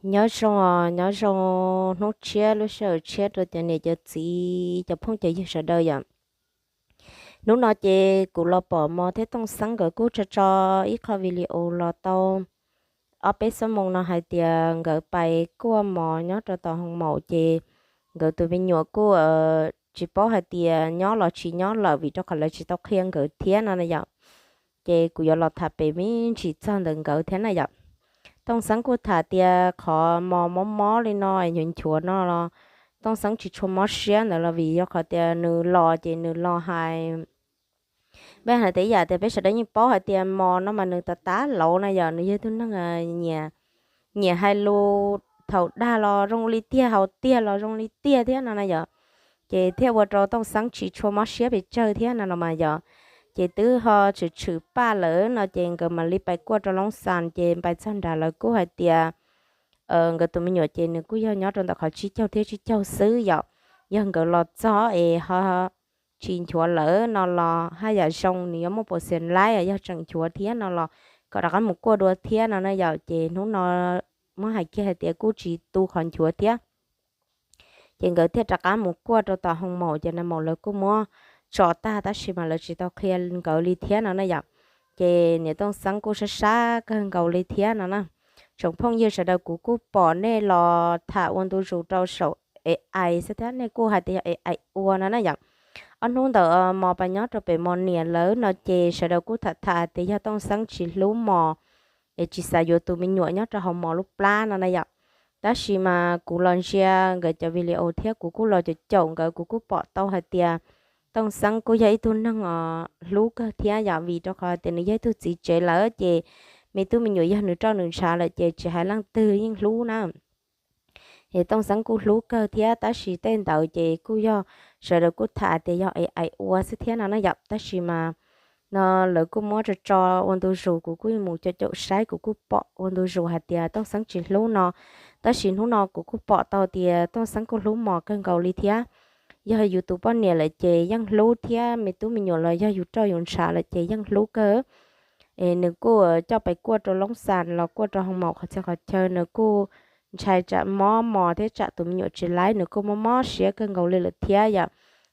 Nyob zoo os, nyob zoo hnub tshiab lub sij hawm tshiab rau cov niam cov txiv cov phooj cov ywg sawv daws yom. Hnub no ces kuv los pom Mos thiab Tooj Xeeb nkawd kuj tso tso ib qho video los tau ob peb xuab moos no hais tias nkawd pais kuaj mos nyob rau tom hoo maum ces nkawd tus me nyuam kuj tsis paub hais tias nyob los tsis nyob lawm vim rau qhov lawv tsis tau qhia nkawd thiab no na yom. Ces kuv yuav los tham pem me ntsis txog ntawm nkawd thiab na yom. Tooj Xeeb kuj tham tias qhov mos mob mob li no es nchuav nchuav no los Tooj Xeeb tsis tshua mob siab ntawd los vim yog qhov tias nws los ces nws los hais, peb hais tias ib yam tias peb sawv daws yeej paub hais tias mos no mas nws tav tav laus na yom, nws yog tug neeg nyiam hais lus, thaum dag los zoo li tiag, haus tiag los zoo li tiag thiab no na yom. Ces thiaj ua rau Tooj Xeeb tsis tshua mob siab pes tsawg thiab no los mas yom. Ces twb ho tshwm tshwm paj lawm no ces nkawd mam li pais kuaj rau Loob Xas ces pais txog nrad lawv kuj hais tias nkawd tus me nyuam ces nws kuj yog nyob rau ntawm qhov tsib caug thiab tsib caug xwb yom. Yog nkawd los txog es ho tsis nchuav lawm no los haj yam zoo, nws yuav muaj pos xias laib, yog tseem nchuav thiab no los kom rov qab mus kuaj dua thiab no na yom. Ces hnub no muab hais kiag hais tias kuj tsis tu qhov nchuav thiab. Ces nkawd thiaj rov qab mus kuaj rau tom hoo maum ces nais maum lawv kuj muab tso tag tab sis mas lawv tsis tau qhia nkawd li thiab no na yom. Ces niam Tooj Xeeb kuj sab sab kawg nkaus li thiab no na. Tsoom phooj ywg sawv daws, kuv kuj pom nej los tham ua ntu zus rau saum AI xwb thiab nej kuj hais tias yog AI ua no na yom. Ob hnub ntawd Mos pais nyob rau pem Mos niam lawv no ces sawv daws kuj tham tham tias yog Tooj Xeeb tsis hlub Mos es tsis xav yuav tus me nyuam nyob rau hauv Mos lub plab no na yom. Tab sis mas kuv los ntsia nkawd cov video thiab kuv kuj los caum caum nkawd, kuv kuj pom tau hais tias Tooj Xeeb kuj yog ib tug neeg hlub kawg thiab yom, vim rau qhov tias nws yog ib tug txiv tsev lawm ces me tub me nyuam yog nws roj nws ntshav lawm ces tsis hais leej twg yeej hlub na. Es Tooj Xeeb kuj hlub kawg thiab tab sis tej ntawd ces kuj yog sawv daws kuj tham tias yog AI ua xwb thiab no na yom. Tab sis mas no lawv kuj muab tso tso ua ntu zus, kuv kuj mus caum caum saib, kuv kuj pom ua ntu zus hais tias Tooj Xeeb tsis hlub no. Tab sis hnub no kuv kuj pom tau tias Tooj Xeeb kuj hlub Mos kawg nkaus li thiab. Yog yus tus poj niam lawm ces yeej hlub thiab, me tub me nyuam los yog yus roj yus ntshav lawm ces yeej hlub kawg. Es nws kuj coj pais kuaj rau Loob Xas los kuaj rau hoo maum qhov txhia qhov chaw, nws kuj ntshai tsam mob Mos thiab tsam tus me nyuam tsis laib, nws kuj mob mob siab kawg nkaus li lawm thiab yom.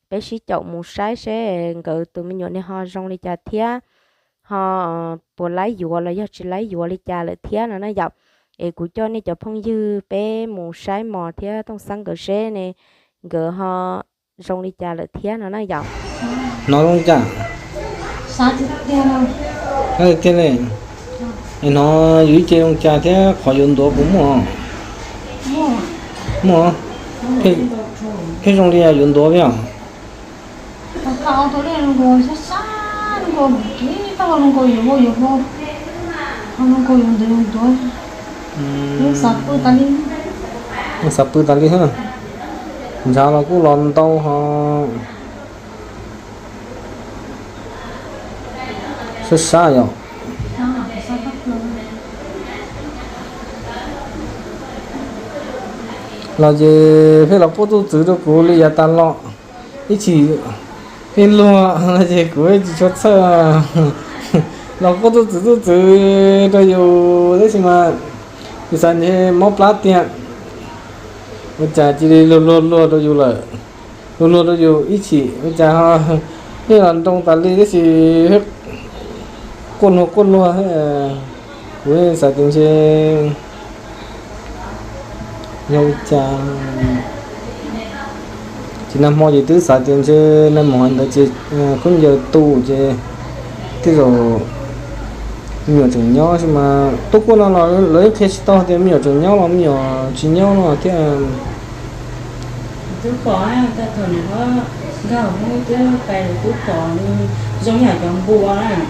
Peb sib caum mus saib seb nkawd tus me nyuam ne ho zoo li cas thiab, ho puas laib yuav los yog tsis laib yuav li cas lawm thiab no na yom. Es kuv coj nej cov phooj ywg peb mus saib Mos thiab Tooj Xeeb nkawd seb ne nkawd ho zoo li cas lawm thiab no na yom. Hnov zoo cas? Tiag li. Es hnov yus ib ce zoo cas thiab qhov yuav ntuav puas muaj? Muaj. Pheej zoo li yuav ntuav li os. Xav pw tas li, ntshav los kuj los ntau ho. Sab sab yom. Los ces pheej los quaj tuj txwv rau kuv li yav tas los. Ib chim pheej luag no ces kuv tsis tshua txhawj. Los quaj tuj txwv tuj txwv rau yus tab sis mas yus xav ntshe mob plab tiag, ua cas cia li luag luag luag rau yus lawm. Luag luag rau yus ib chim ua cas ho yeej los nroo tas li tab sis quaj luag quaj luag. Kuv xav tias ntshe yog ua cas, ces nag hmo ces twb xav tias ntshe nag hmo ntawd ces khaub ncaws tu ces tej zaum me nyuam tseem nyob tab sis mas tuaj kuaj no los lawv yeej qhia tsis tau tias me nyuam tseem nyob los me nyuam tsis nyob no thiab. Tub pom, thaum nws muab nkag hauv hoob twb pais lawm, tub pom zoo yam cov npua na.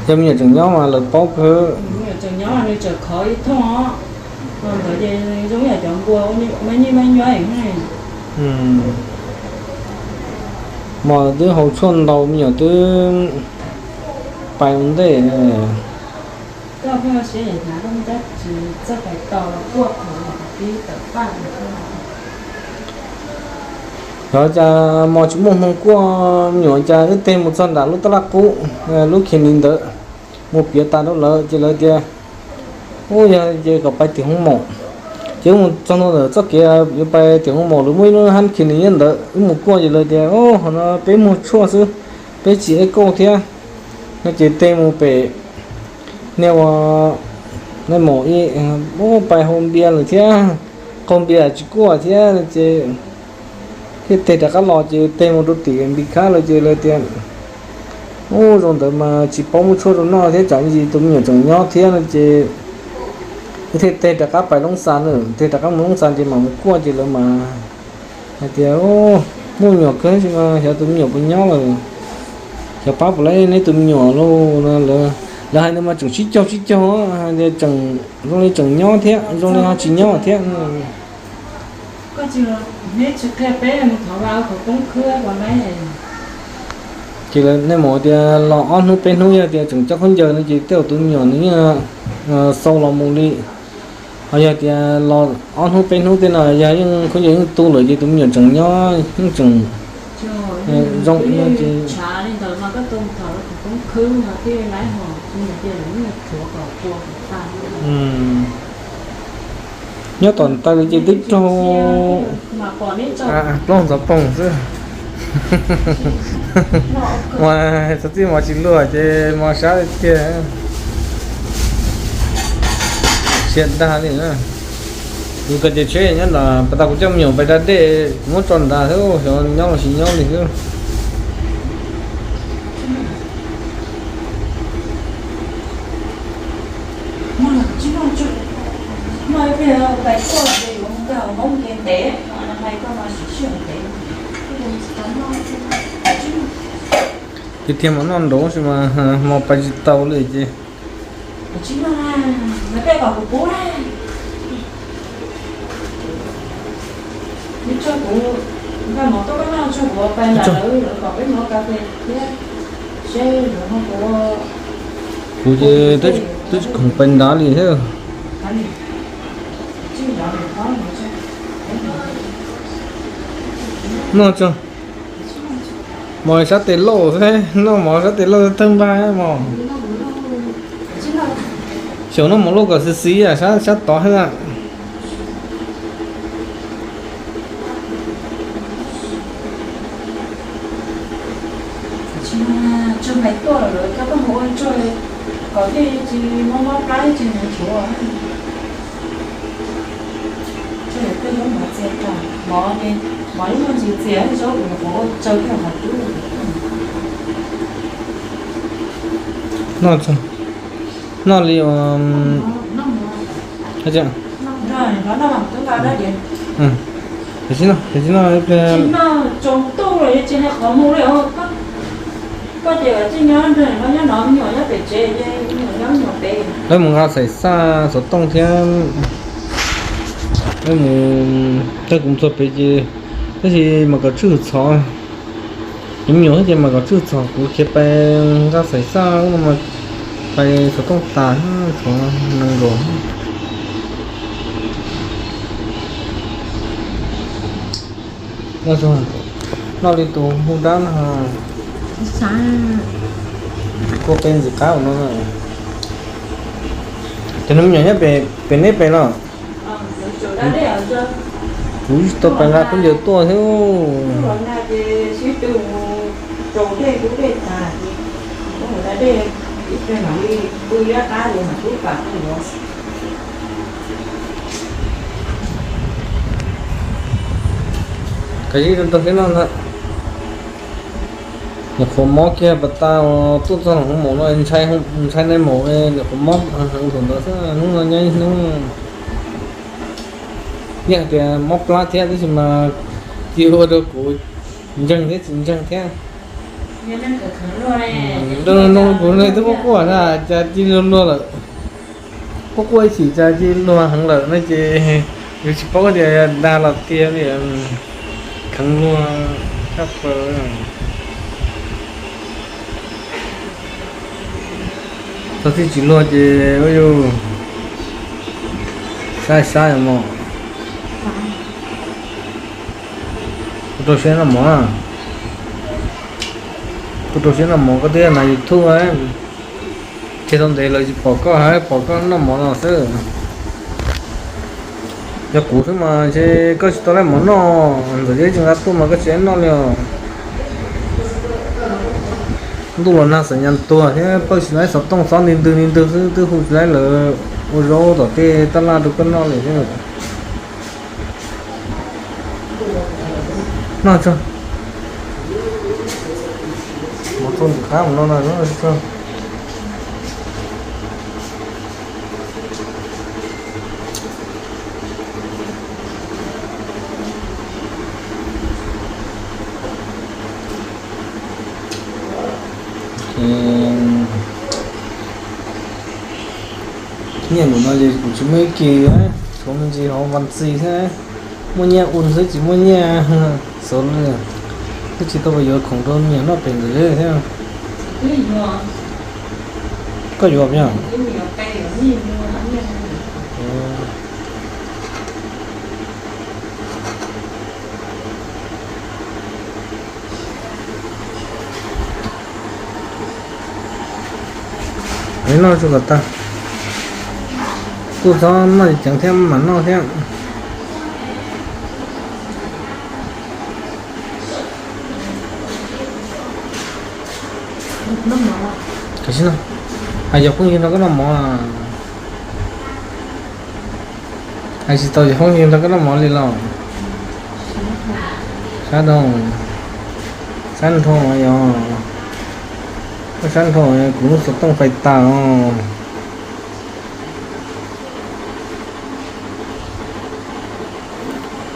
Yog me nyuam tseem nyob mas lawv paub kawg. Me nyuam tseem nyob nws tseem khov ib thooj os. Ntawd ces zoo yam cov npua me nyuam me nyuam. Mos twb haus tshuaj ntau, me nyuam twb pais ua ntej. Yog cas mos tsis muaj hmoo kuaj, me nyuam cas wb teg mus txog nram lub taj laj qub, lub khiav ni ntawd, mus piav tas rau lawv ces lawv tias Ub, yog ces kom pais tim hoob maum. Ces wb mus txog ntua ntawm txoj kev yuav pais tim hoob maum, lawv muaj ib lub hab khi ni nyob ntawd, wb mus kuaj ces lawv tias, Au, qhov no peb muag tshuaj xwb, peb tsis ua kauj thiab. No ces tej mus pem niaj ua, naj maum ib, pais haus npias lawm thiab, qaug npias tsis kuaj thiab no ces thiaj teg rov qab los ces tej mus rau tim npis khab lawm ces lawv tias, Ub, zoo ntawd mas tsis paub muab tshuaj rau noj thiab tsam ntsis tus me nyuam tseem nyob thiab no ces wb thiaj teg rov qab pais Loob Xas na, teg rov qab mus Loob Xas ces mam mus kuaj ces lawv mas hais tias, Muaj me nyuam kawg tsis mas xyov tus me nyuam puas nyob lawm, xyov pab puas laib neb tus me nyuam lauj. Lawv hais ntawd mas tseem sib caug sib caug, hais tias tseem zoo li tseem nyob thiab zoo li ho tsis nyob thiab. Ces naj maum tias los ob hnub peb hnub yog tias tseem coj khaub ncaws no ces tej zaum tus me nyuam nws yeej xau los mus li. Ho yog tias los ob hnub peb hnub tej no yog yeej khaub ncaws yeej tu lawm ces tus me nyuam tseem nyob yeej tseem zoo no ces nyob tom ntawd ces twb raug plaub ntxhov poog xwb. Mas txhob txij mov tsis luag ces mov sab tiag. Siab dag li na. Kuv kawm ces tsheb nyob ntawd pas tas kuv coj me nyuam pais da dej kuv muab tso ntawd xwb, xyov nyob los tsis nyob li xwb. Tiag tiag mas noj nrauv sis mas hmo pais tsis tau li ces. Kuv ces twb tsis khoom pais nrad li thiab. Noj tso. Mov sab tes lauj xwb, noj mov sab tes lauj tawg npag mog. Xyaum noj mov lauj kom xis xis sab tod thiab. Noj tso, noj li, lawv mus nqa xaim xaj xov tooj thiab, lawv mus tag kuv mus txog pem ces tab sis mas kom tswj txhov, kuv me nyuam thiab ces mas kom tswj txhov kuv khiav pais nqa xaim xaj no mas pais xov tooj tas, txhov nees nkaum. Noj li tus hu dab no. Kuj peb ntxim qab no. Cov me nyuam nyob pem neb pem los? Kuv tsis tau pais nqa khaub ncaws tuaj thiab. Koj ib rau rau xwb no ntag. Nyuam qhuav mob kiag pas tas tuaj txog hoob maum no, ntshai nai maum, nyuam qhuav mob heev thaum ntawd xwb, hnub no nyob ib hnub. Yeej hais tias mob plab thiab tab sis mas cia ua rau kuv ntseeg thiab tsis ntseeg thiab. Kuv twb quaj quaj na, cas cia luag luag lawm. Quaj quaj ib chim cas cia luag heev lawm no ces yus tsis paub tias dag los tiag li, kheev luag tshaj plaws. Txog txij tsis luag ces ua yus saib saib mog. Kuv rau siab noj mov na. Kuv rau siab noj mov, koj twb yog na YouTube. Ces tau ntev lawm tsis pom koj, pom koj noj mov no xwb. Yog kuv xwb mas ntshe koj tsis tau laij mov noj, ntxawm Zeb tsis nqa tuaj mas koj tsis laij noj li os. Ntuj los nag xav nyas tuag thiab, pawj tsis laij xov tooj xob nti ntwg nti ntwg xwb twb hu tsis laij lawv ua zaub tom tej taj laj rau koj noj li thiab. Noj tso. Mov txo ntawm qab mus no no. Nyiaj ntawm no ces kuv tsis muaj ib ke, tshuav me ntsis hauv vas ntxis thiab, muaj nyiaj un xwb tsis muaj nyiaj xov li. Twb tsis tau yuav khoom rau me nyuam noj pem ntawd thiab. Koj yuav puas yog? Noj tso kom tag, kuj txhob noj ceev thiab mam noj thiab. Hais yog phooj ywg nrog koj noj mov, hais tsis tau yog phooj ywg nrog koj noj mov li los. Sab dhau, sab nrho yog, koj sab nrho kuv lub xov tooj fais tas os.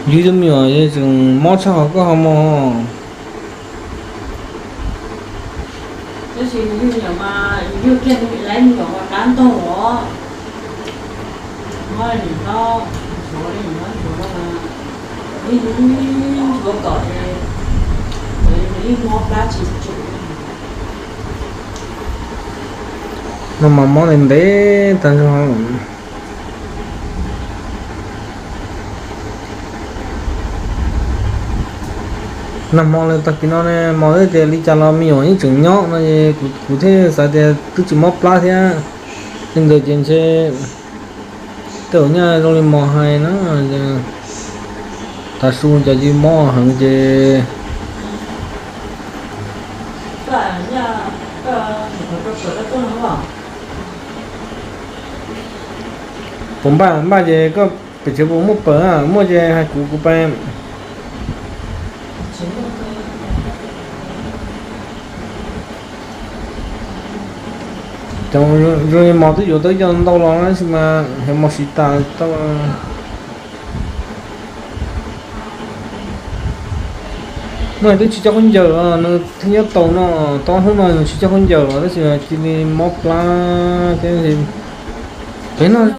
Yus cov me nyuam tseem mob tshaj qhov koj ho mob. Tab sis nws yug nyuam mas yug kiag nws lawv me nyuam mas qab ntog os. Mob li nim no, ntsuav li nim no ntsuav no mas ib hnub ntsuav kom es nws ib mob plab tsis tsum. No mas mob ntev ntev tag nrho. Nag hmo li tag kis no ne, hmo twb tias li cas los me nyuam yeej tseem nyob no es kuv thiaj xav tias twb tsis mob plab thiab. Li ntawd ces ntshe tej zaum nyaj zoo li mos hais na, tav su cas cia li mob heev ces puas npaj, npaj ces koj pem tsev puas muaj pawg, muaj ces hais kuv, kuv pais. Cov zoo li mos twb yuav tau cov ntau los tab sis mas hais mos siv tas tau. Muaj twb tsis coj khaub ncaws los, nws thiaj nyob tau no, tau hnub no nws tsis coj khaub ncaws los tab sis cia li mob plab thiab. Pem no